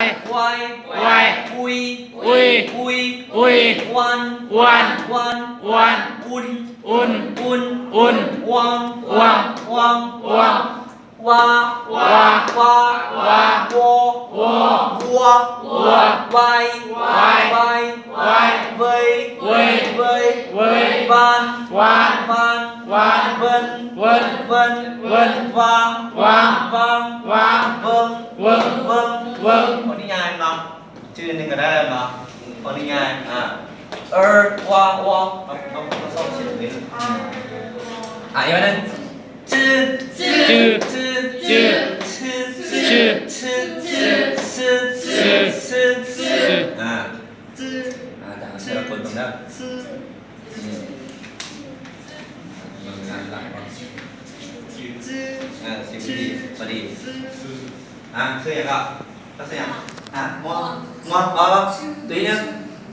ວາຍ ວາຍ ອຸຍ ອຸຍ ອຸຍ ອຸຍ ວັນ ວັນ ວັນ ວັນ ອຸນ ອຸນ ອຸນ ອຸນ ວັງ ວັງ ວັງ ວັງ ວາ ວາ ວາ ວາ ວໍ ວໍ ວັວ ວັວ ວາຍ ວາຍ ວາຍ ວາຍ ເວີຍ ເວີຍ ເວີຍ ເວີຍ ວານ ວານ ວານ ວານ ເວີນ ເວີນ ເວີນ ເວີນ ວາງ ວາງ ວາງ ວາງ ເວີງ ເວີງ ເວີງ ເວີງ ຂໍນິຍາຍເນາະ ຊື່ໜຶ່ງກໍໄດ້ແລ້ວເນາະ ຂໍນິຍາຍ ອ່າ ເອີ ວາ ວອ ເຮົາ ເຮົາ ເຮົາຊອບສຽງນີ້ ອ່າ ອີກອັນໜຶ່ງ ຈື່ ຈື່ ຈື່ ຈື່ ຈື່ ຈື່ ຈື່ ຈື່ ຈື່ ຈື່ ຈື່ ຈື່ ຈື່ ອ່າ ອ່າ ຈາກນັ້ນແຕ່ລະຄົນເບິ່ງເດີ ອືມ ເບິ່ງງານຫຼັງກ່ອນ ອ່າ ຊິພໍດີ ພໍດີ ອ່າ ຊື່ຫຍັງກໍ? ກໍຊື່ຫຍັງ? ອ່າ ມອ ມອ ມອ ມອ ອີກໜຶ່ງ